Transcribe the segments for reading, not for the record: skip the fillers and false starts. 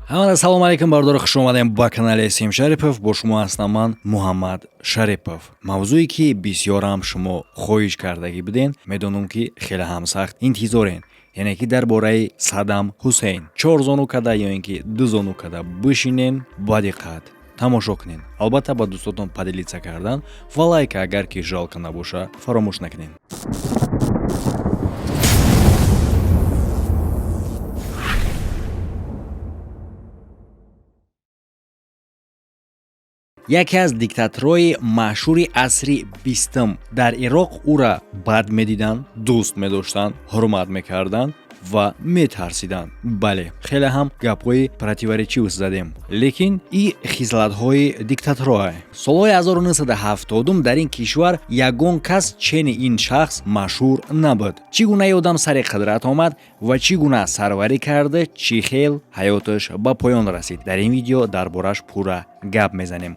Ҳамада салом алейкум, бародаро, хуш омадем ба канали Сим Шарипов. Бо шумо ҳастам ман, Муҳаммад Шарипов. Мавзӯе ки бисёрам шумо хоҳиш кардагӣ буден, медонам, ки хеле ҳам сахт интизорен, яъне ки дар бораи Садам Ҳусейн. Чор зону када ё ин ки ду зону када бишинен, ба диққат тамошо кунен. Албатта, ба дӯстотон поделиться кардан ва лайка, агар ки жалко набоша, фаромӯш накунен. Яке аз диктаторҳои машҳури асри бистум дар Ироқ. Ӯра бад медиданд, дӯст медоштанд, ҳурмат мекарданд ва метарсиданд. Бале, хеле ҳам гапҳои противоречив задем, лекин и хислатҳои диктаторҳое. Солҳои 1970 дар ин кишвар ягон кас чени ин шахс машҳур набуд. Чӣ гуна одам сари қудрат омад ва чӣ гуна сарварӣ карда, чӣ хел ҳаёташ ба поён расид, дар ин видео дар бораш пурра гап мезанем.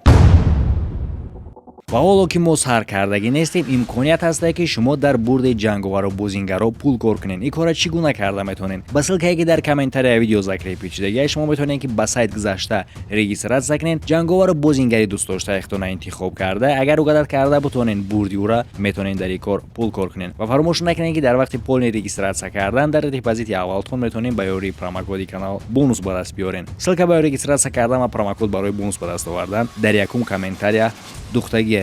Ва ҳоло ки мо сар кардагӣ нестем, имконият ҳаста, ки шумо дар бурди ҷанговару бозингаро пул кор кунед. Ин кора чӣ гуна карда метавонед? Ба ссылка е ки дар комментария видео закрепить шудагия, шумо метавонед, ки ба сайт гузашта регистрация кунед, ҷанговару бозингари дӯстдоштаи интихоб карда, агар угадать карда бутонед бурди ӯра, метавонед дар ин кор пул кор кунед. Ва фаромӯш накунед, ки дар вақти полный регистрация кардан дар депозити аввалтон метавонед ба ёрии промокоди канал бонус ба даст биёред. Ссылка ба регистрация кардан ва промокод барои бонус ба даст овардан дар якум комментария духтагие.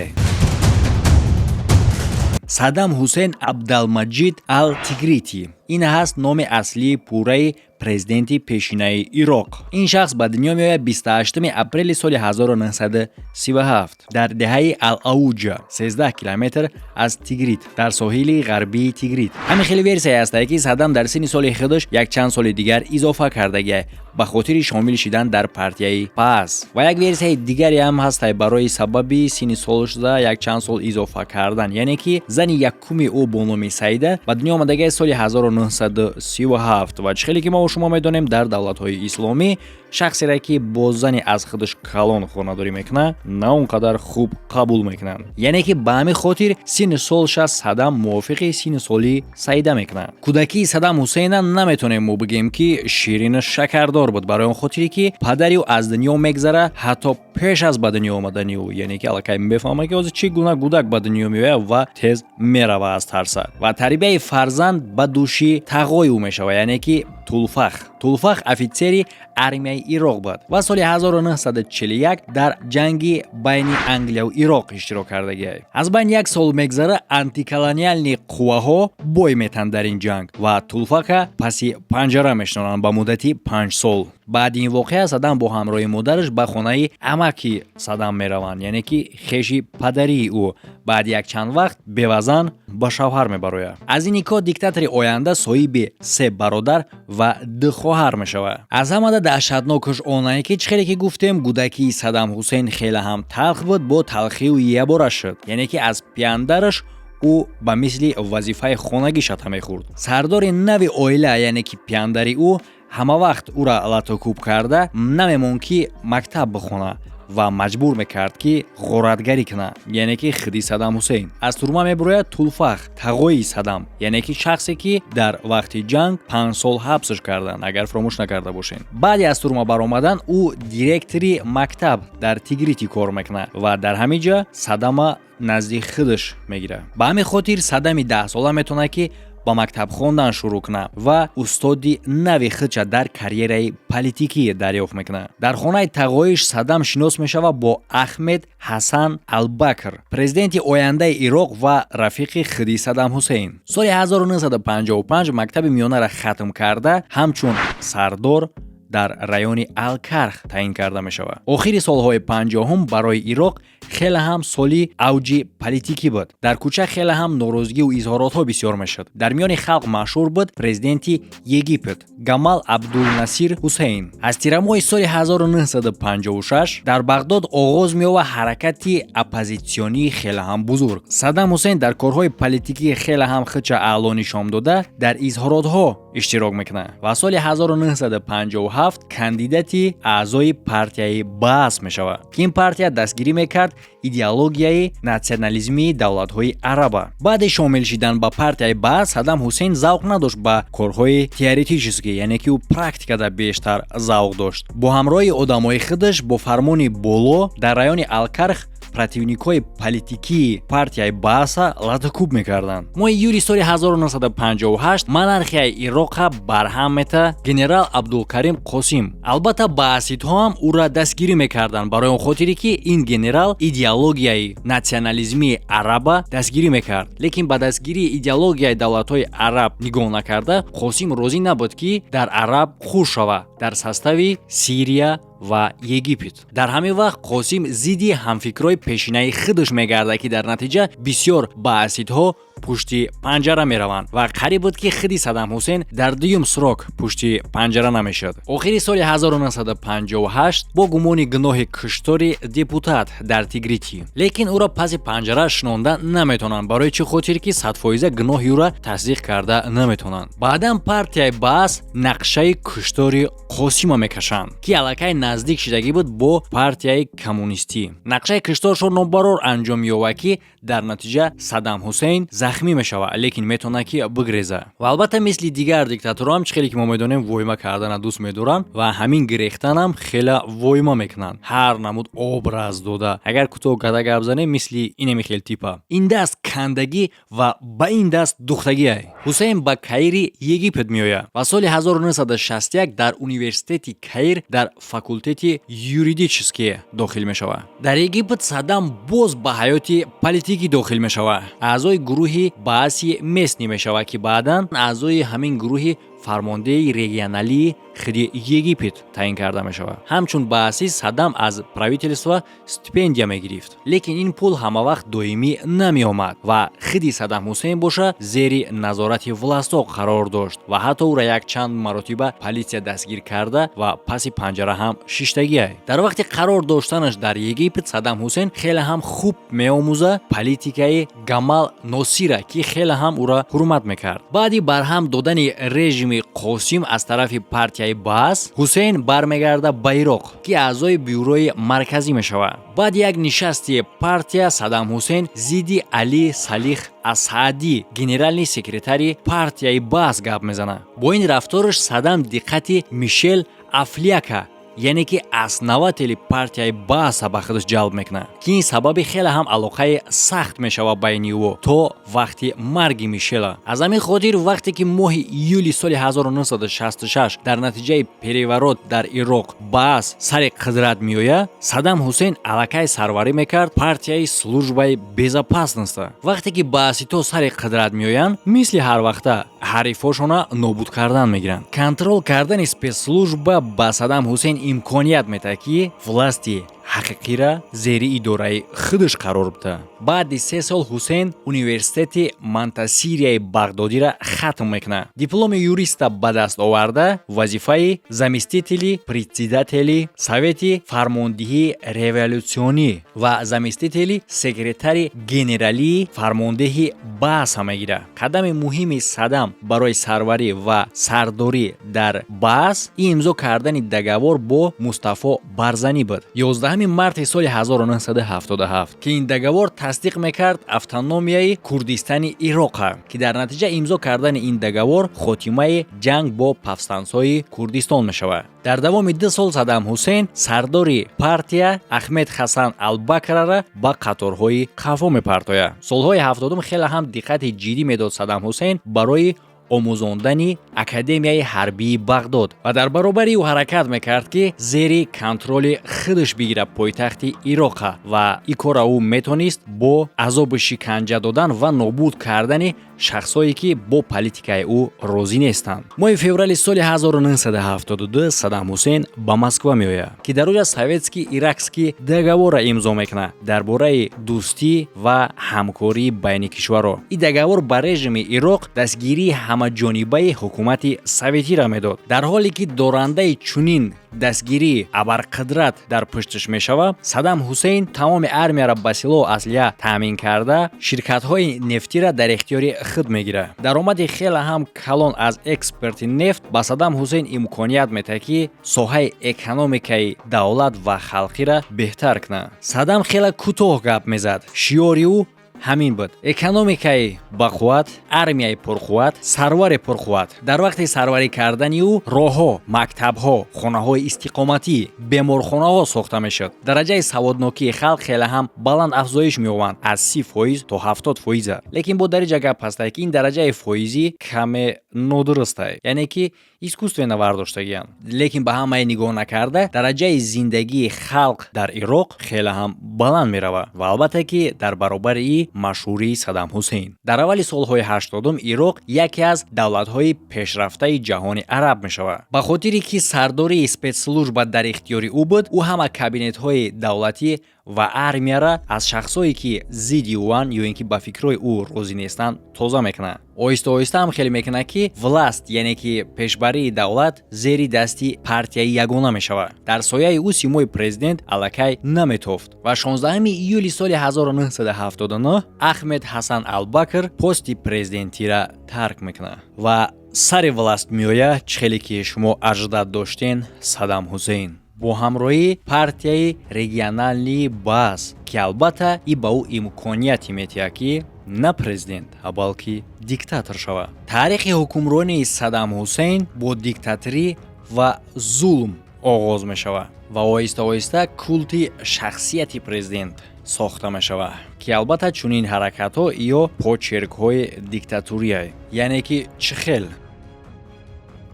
Садам Ҳусейн Абдалмаҷид Ал-Тигрити, ин ҳаст номи аслии пурраи президенти пешинаи Ироқ. Ин шахс ба дунё меояд 28 апрели соли 1937 дар деҳаи Ал-Ауҷа, 13 километр аз Тигрит, дар соҳили ғарбии Тигрит. Ҳамин хеле версияе ҳастае, ки Садам дар синни соли худаш якчанд соли дигар изофа кардагия ба хотири шомил шидан дар партияи Баас. Ва як версияи дигаре ҳам ҳастай барои сабаби синни сол шуда якчанд сол изофа кардан, яъне ки зани якуми ӯ бо номи Саида ба дунё омадагиаи соли 1937. Ва чӣ хеле ки мо шумо медонем, дар давлатҳои исломӣ шахсере, ки бо зани аз худаш калон хонадорӣ мекунад, на он қадар хуб қабул мекунанд. Яъне ки ба ҳамин хотир синни солша Садам мувофиқи синни соли Саида мекунад. Кӯдакии Садам Ҳусейна наметонем мо бигӯем, ки ширину шакардор буд, барои он хотире ки падари ӯ аз дунё мегзара ҳатто пеш аз ба дунё омадани ӯ. Яъне ки аллакай мефаҳмад, ки ҳозир чӣ гуна кӯдак ба дунё меояд, ва тез мерава аз тарса. Ва тарбияи фарзанд ба дӯши тағои ӯ мешавад, яъне ки Тулфах. Тулфах офитсери армияи Ироқ буд ва соли 1941 дар ҷанги байни Англияву Ироқ иштирок кардагиай. Аз байни як сол мегзара, антиколониальный қувваҳо бой метанд дар ин ҷанг ва Тулфака паси панҷара мешинонанд ба муддати 5 сол. Баъди ин воқеа Садам бо ҳамроҳи модараш ба хонаи амаки Садам мераванд, яъне ки хеши падарии ӯ. Баъди якчанд вақт бевазан ба шавҳар мебарояд. Аз ин никоҳ диктатори оянда соҳиби се бародар ва ду хоҳар мешавад. Аз ҳамада даҳшатнокаш онае, ки чӣ хеле ки гуфтем, кӯдакии Садам Ҳусейн хеле ҳам талх буд, бо талхию ябора шуд. Яъне ки аз пиандараш ӯ ба мисли вазифаи хонагӣ шата мехӯрд. Сардори нави оила, яъне ки пиандари ӯ, ҳамавақт ӯра латокӯб карда намемонд, ки мактаб бихона, ва маҷбур мекард, ки ғоратгарӣ кунад. Яъне ки худи Садам Ҳусейн. Аз турма мебурояд Тулфах, тағои Садам, яъне ки шахсе, ки дар вақти ҷанг 5 сол ҳабсш карданд, агар фаромӯш накарда бошем. Баъди аз турма баромадан ӯ директори мактаб дар Тигрити кор мекунад ва дар ҳамин ҷа Садама назди худаш мегирад. Ба ҳамин хотир Садами 10сола метавонад, ки ба мактаб хондан шурӯъ кунад ва устоди нави худша дар карьераи политикӣ дарёфт мекунад. Дар хонаи тағоиш Садам шинос мешавад бо Ахмед Ҳасан Албакр, президенти ояндаи Ироқ ва рафиқи худи Садам Ҳусейн. Соли 1955 мактаби миёнаро хатм карда, ҳамчун сардор дар райони Алкарх таъин карда мешавад. Охири солҳои 50-ум барои Ироқ хеле ҳам соли авҷи политикӣ буд. Дар кӯча хеле ҳам норозигиву изҳоротҳо бисёр мешуд. Дар миёни халқ машҳур буд президенти Египет Гамал Абдулнасир Ҳусейн. Аз тирамоҳи соли 1956 дар Бағдод оғоз меёбад ҳаракати оппозитсионии хеле ҳам бузург. Садам Ҳусейн дар корҳои политикӣ хеле ҳам худша аъло нишон дода, дар изҳоротҳо Иштирок мекунад ва соли 1957 кандидати аъзои партияи Баас мешавад, ки ин партия дастгирӣ мекард идеологияи натсионализмии давлатҳои араба. Баъди шомил шидан ба партияи Баас, Саддам Ҳусейн завқ надошт ба корҳои теоретический, яъне ки ӯ практикада бештар завқ дошт. Бо ҳамроҳи одамои худаш бо фармони боло дар райони Алкарх противникҳои политикии партияи Бааса латукӯб мекарданд. Моҳи июли соли 1958 монархияи Ироқа барҳам мета генерал Абдулкарим Қосим. Албатта, баасидҳо ҳам ӯра дастгирӣ мекарданд, барои он хотире ки ин генерал идеологияи натсионализмии араба дастгирӣ мекард. Лекин ба дастгирии идеологияи давлатҳои араб нигоҳ накарда, Қосим розӣ набуд, ки дар араб хур шава дар состави Сирия ва Египет. Дар ҳамин вақт Қосим зидди ҳамфикрҳои пешинаи худаш мегардад, ки дар натиҷа бисёр баасидҳо пушти панҷара мераванд ва қариб буд, ки худи Саддам Ҳусейн дар дуюм срок пушти панҷара намешуд. Охири соли 1958 бо гумони гуноҳи куштори депутат дар Тигрити, лекин ӯро паси панҷара шинонда наметавонанд. Барои чӣ хотир ки 100% гуноҳи ӯро тасдиқ карда наметавонанд. Баъдан партияи Баас нақшаи куштори Қосима мекашанд, ки аллакай наздик шидагӣ буд бо партияи коммунистӣ. Нақшаи кишторшон нобарор анҷом ёвад, ки дар натиҷа Саддам Ҳусейн захмӣ мешавад, лекин метавонад, ки бигреза. Ва албатта, мисли дигар диктаторҳоам, чӣ хеле ки мо медонем, воима кардана дӯст медоранд ва ҳамин гирехтанам хеле воима мекунанд, ҳар намуд образ дода. Агар кӯтоҳ карда гап занем, мисли инеми хел типа ин даст кандагӣ ва ба ин даст духтагиай. Ҳусейн ба Каири Египет меояд ва соли 1961 дар университети Каир дар факултети юридический дохил мешавад. Дар Египет Саддам боз ба ҳаёти политикӣ дохил мешавад. Аъзои гурӯҳи Бааси местный мешавад, ки баъдан аъзои ҳамин гурӯҳи фармондеҳи регионалии худи Египет таъин карда мешавад. Ҳамчун баасӣ Саддам аз правительство стипендия мегирифт, лекин ин пул ҳамавақт доимӣ намеомад ва худи Саддам Ҳусейн боша зери назорати властҳо қарор дошт ва ҳатто ӯра якчанд маротиба полиция дастгир карда ва паси панҷара ҳам шиштагиай. Дар вақти қарор доштанаш дар Египет Саддам Ҳусейн хеле ҳам хуб меомӯза политикаи Гамал Носира, ки хеле ҳам ӯра ҳурмат мекард. Баъди барҳам додани режими Қосим аз тарафи партияи Баас, Ҳусейн бармегарда ба Ироқ, ки аъзои бюрои марказӣ мешавад. Баъди як нишасти партия Саддам Ҳусейн зидди Али Салих Асаадӣ, генеральный секретари партияи Баас, гап мезанад. Бо ин рафтораш Саддам диққати Мишел Афлияка, яъне ки основатели партияи Бааса, ба худаш ҷалб мекунад, ки ин сабаби хеле ҳам алоқаи сахт мешавад байни ӯ то вақти марги Мишела. Аз ҳамин хотир, вақте ки моҳи июли соли 1966 дар натиҷаи переворот дар Ироқ Баас сари қудрат меояд, Саддам Ҳусейн аллакай сарварӣ мекард партияи службаи безопасности. Вақте ки баасито сари қудрат меоянд, мисли ҳарвақта ҳарифошона нобуд кардан мегиранд. Контрол кардани спецслужба ба Саддам Ҳусейн имконият медиҳад, ки власти ҳақиқира зери идораи худаш қарор бида. Баъди 3 сол Ҳусейн университети Мунтасирияи Бағдодиро хатм мекунад. Дипломи юриста ба даст оварда, вазифаи заместители председатели Совети фармондиҳии революсионӣ ва заместители секретари генералии фармондеҳи Бааса мегирад. Қадами муҳими Саддам барои сарварӣ ва сардорӣ дар Баас имзо кардани договор бо Мустафо Барзанӣ буд 11 марти соли 1977, ки ин договор тасдиқ мекард автономияи Курдистони Ироқа, ки дар натиҷа имзо кардани ин договор хотимаи ҷанг бо повстанцҳои Курдистон мешавад. Дар давоми 2 сол Саддам Ҳусейн сардори партия Ахмед Ҳасан Албакрара ба қаторҳои қафо мепартояд. Солҳои 70-ум хеле ҳам диққати ҷиддӣ медод Саддам Ҳусейн барои омӯзондани Академияи ҳарбии Бағдод ва дар баробари ӯ ҳаракат мекард, ки зери контроли худаш бигирад пойтахти Ироқа, ва ин корро ӯ метонист бо азобу шиканҷа додан ва нобуд кардани шахсҳое, ки бо политикаи ӯ розӣ нестанд. Моҳи феврали соли 1972 Саддам Ҳусейн ба Москва меояд, ки дар оҷа советский иракский договорро имзо мекунад дар бораи дӯстӣ ва ҳамкории байни кишварҳо. Ин договор ба режими Ироқ дастгирии ҳамаҷонибаи ҳукумати советиро медод, дар ҳоле ки дорандаи чунин Дастгирии абарқудрат дар пушташ мешавад. Саддам Ҳусейн тамоми армияро ба силоҳу аслиҳа таъмин карда, ширкатҳои нефтиро дар ихтиёри худ мегирад. Даромади хеле ҳам калон аз экспорти нефт ба Саддам Ҳусейн имконият медиҳад, ки соҳаи экономикаи давлат ва халқиро беҳтар кунад. Саддам хеле кӯтоҳ гап мезад. Шиёри ӯ ҳамин буд: экономикаи бақувват, армияи пурқувват, сарвари пурқувват. Дар вақти сарварӣ кардани ӯ роҳҳо, мактабҳо, хонаҳои истиқоматӣ, беморхонаҳо сохта мешуд. Дараҷаи саводнокии халқ хеле ҳам баланд афзоиш меёбанд, аз 30% то 70%-а. Лекин бо дар инҷа гап ҳастае, ки ин дараҷаи фоизӣ каме нодурустае, яъне ки искусственно вардоштагианд. Лекин ба ҳамаи нигоҳ накарда, дараҷаи зиндагии халқ дар Ироқ хеле ҳам баланд меравад ва, албатта ки, дар баробари и машҳурии Саддам Ҳусейн. Дар аввали солҳои 80-ум Ироқ яке аз давлатҳои пешрафтаи ҷаҳони араб мешавад. Ба хотире ки сардории спецслужба дар ихтиёри ӯ буд, ӯ ҳама кабинетҳои давлатӣ ва армияра аз шахсое, ки зидди ӯанд ё ин ки ба фикрҳои ӯ розӣ нестанд, тоза мекунад. Оҳиста оҳиста ҳам хеле мекунад, ки власть, яъне ки пешбарии давлат, зери дасти партияи ягона мешавад. Дар сояи ӯ симои президент аллакай наметофт ва 16 июли соли 1979 Ахмед Ҳасан Албакр пости президентиро тарк мекунад ва сари власть меояд, чӣ хеле ки шумо ожидать доштен, Саддам Ҳусейн бо ҳамроҳии партияи регионалии Баас, ки, албатта, и ба ӯ имконияте метиҳад, ки на президент, а балки диктатор шавад. Таърихи ҳукмронии Саддам Ҳусейн бо диктаторӣ ва зулм оғоз мешавад ва оҳиста оҳиста культи шахсияти президент сохта мешавад, ки, албатта, чунин ҳаракатҳо ё почеркҳои диктатурия. Яъне ки чӣ хел?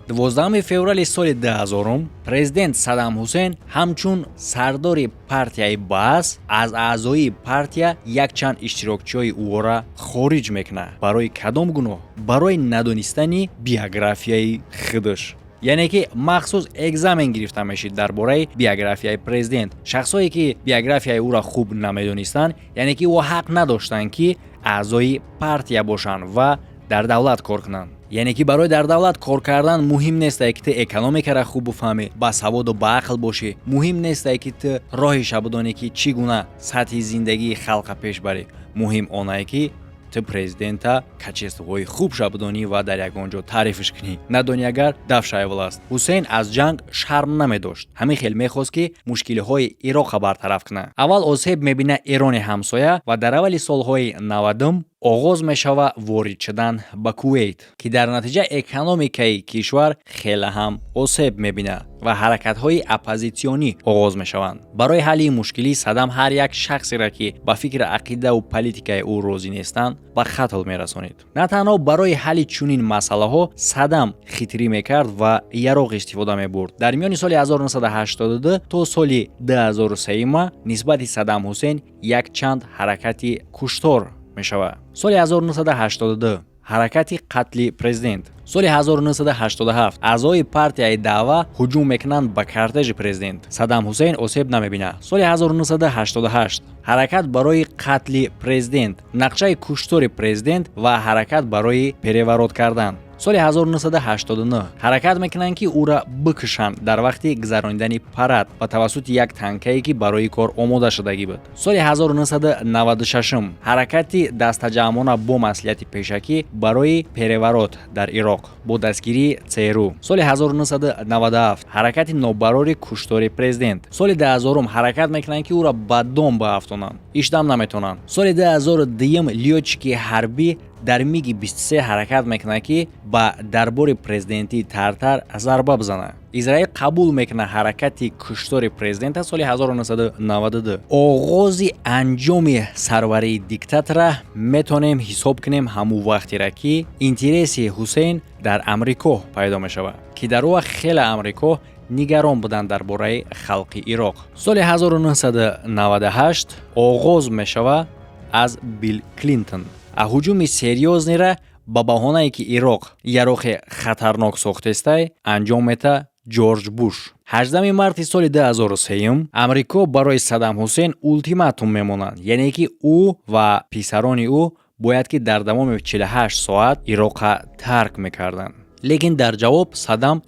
12 феврали соли 2000 президент Саддам Ҳусейн ҳамчун сардори партияи Баас аз аъзоии партия якчанд иштирокчиҳои ӯро хориҷ мекунад. Барои кадом гуноҳ? Барои надонистани биографияи худаш. Яъне ки махсус экзамен гирифта мешид дар бораи биографияи президент. Шахсое, ки биографияи ӯро хуб намедонистанд, яъне ки ӯ ҳақ надоштанд, ки аъзои партия бошанд ва дар давлат кор кунанд. Яъне ки барои дар давлат кор кардан муҳим нестае, ки ту экономикаро хуб бифаҳмӣ, ба саводу ба ақл бошӣ. Муҳим нестае, ки ту роҳиша бидонӣ, ки чӣ гуна сатҳи зиндагии халқа пеш барӣ. Муҳим онае, ки ту президента качествоҳои хубша бидонӣ ва дар ягон ҷо таърифш кунӣ. Надонӣ агар, дафшай власть. Ҳусейн аз ҷанг шарм намедошт. Ҳамин хел мехост, ки мушкилиҳои Ироққа бартараф кунад. Аввал осеб мебинад Эрони ҳамсоя ва дар аввали солҳои 90-ум оғоз мешавад ворид шудан ба Кувейт, ки дар натиҷа экономикаи кишвар хеле ҳам осеб мебинад ва ҳаракатҳои оппозитсионӣ оғоз мешаванд. Барои ҳалли ин мушкилӣ Саддам ҳар як шахсеро, ки ба фикри ақидаву политикаи ӯ розӣ нестанд, ба қатл мерасонид. На танҳо барои ҳалли чунин масъалаҳо Саддам хитрӣ мекард ва яроқ истифода мебурд. Дар миёни соли 1982 то соли 2003 нисбати Саддам Ҳусейн якчанд ҳаракати куштор мешавад. Соли 1982 ҳаракати қатли президент. Соли 1987 аъзои партияи Даъва ҳуҷум мекунанд ба кортежи президент. Саддам Ҳусейн осеб намебинад. Соли 1988 ҳаракат барои қатли президент, нақшаи куштори президент ва ҳаракат барои переворот кардан. Соли 1989 ҳаракат мекунанд, ки ӯра бикушанд дар вақти гузаронидани парад ба тавассути як танкае, ки барои кор омода шудагӣ буд. Соли 1996 ҳаракати дастаҷамъона бо маслиҳати пешакӣ барои переворот дар Ироқ бо дастгирии ЦРУ. Соли 1997 ҳаракати нобарори куштори президент. Соли 2000 ҳаракат мекунанд, ки ӯро ба дом баафтонанд, ишдам наметавонанд. Соли 2002 лётчики ҳарбӣ дар Миги 23 ҳаракат мекунад, ки ба дарбори президентии Тартар зарба бизанад. Израил қабул мекунад ҳаракати куштори президента соли 1992. Оғози анҷоми сарварии диктатора метавонем ҳисоб кунем ҳамун вақтера, ки интереси Ҳусейн дар Амрико пайдо мешавад, ки дар он вақт хеле Амрико нигарон буданд дар бораи халқи Ироқ. Соли 1998 оғоз мешавад аз Билл Клинтон, а ҳуҷуми серьёзныйра ба баҳонае, ки Ироқ яроқи хатарнок сохтестай, анҷом мета Ҷорҷ Буш. 8 марти соли 2003 Амрико барои Саддам Ҳусейн ултиматум мемонад, яъне ки ӯ ва писарони ӯ бояд ки дар давоми 48 соат Ироққа тарк мекарданд. Лекин дар ҷавоб Саддам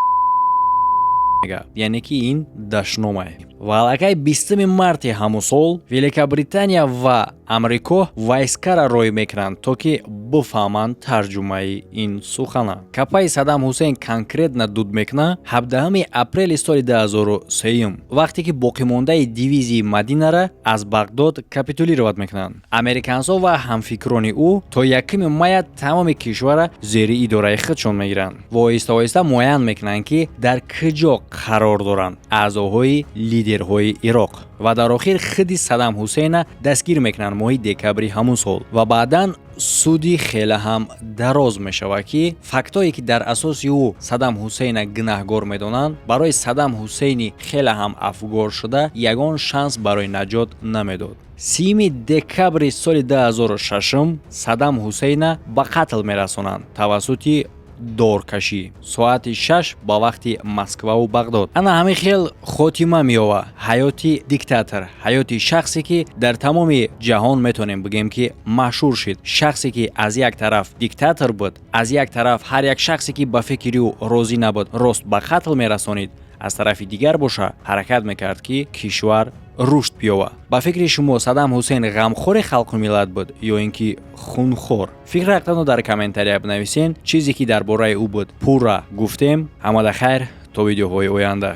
Мега, яъне ки ин дашномае. Ва аллакай 20 марти ҳамун сол Великобритания ва Амрико войскара роҳӣ мекунанд, то ки бифаҳманд тарҷумаи ин сухана. Капаи Саддам Ҳусейн конкретно дуд мекуна 17 апрели соли 2003, вақте ки боқимондаи дивизии Мадинара аз Бағдод капитулировать мекунанд. Американсо ва ҳамфикрони ӯ то 1 мая тамоми кишварра зери идораи худшон мегиранд ва оҳиста оҳиста муайян мекунанд, ки дар куҷо қарор доранд аъзоҳои лидерҳои Ироқ. Ва дар охир худи Саддам Ҳусейна дастгир мекунанд моҳи декабри ҳамун сол. Ва баъдан суди хеле ҳам дароз мешавад, ки фактҳое, ки дар асоси ӯ Саддам Ҳусейна гунаҳгор медонанд, барои Саддам Ҳусейни хеле ҳам афгор шуда ягон шанс барои наҷот намедод. 30 декабри соли 2006 Саддам Ҳусейна ба қатл мерасонанд тавассути доркашӣ соати 6 ба вақти Москваву Бағдод. Ана ҳамин хел хотима меёва ҳаёти диктатор, ҳаёти шахсе, ки дар тамоми ҷаҳон метавонем бигӯем, ки машҳур шид, шахсе, ки аз як тараф диктатор буд, аз як тараф ҳар як шахсе, ки ба фикри ӯ розӣ набуд, рост ба қатл мерасонид, аз тарафи дигар боша, ҳаракат мекард, ки кишвар рушд биёва. Ба фикри шумо, Саддам Ҳусейн ғамхори халқу миллат буд ё ин ки хунхор? Фикри ҳақтанро дар комментария бинависен. Чизе, ки дар бораи ӯ буд, пурра гуфтем. Ҳамада хайр, то видеоҳои оянда.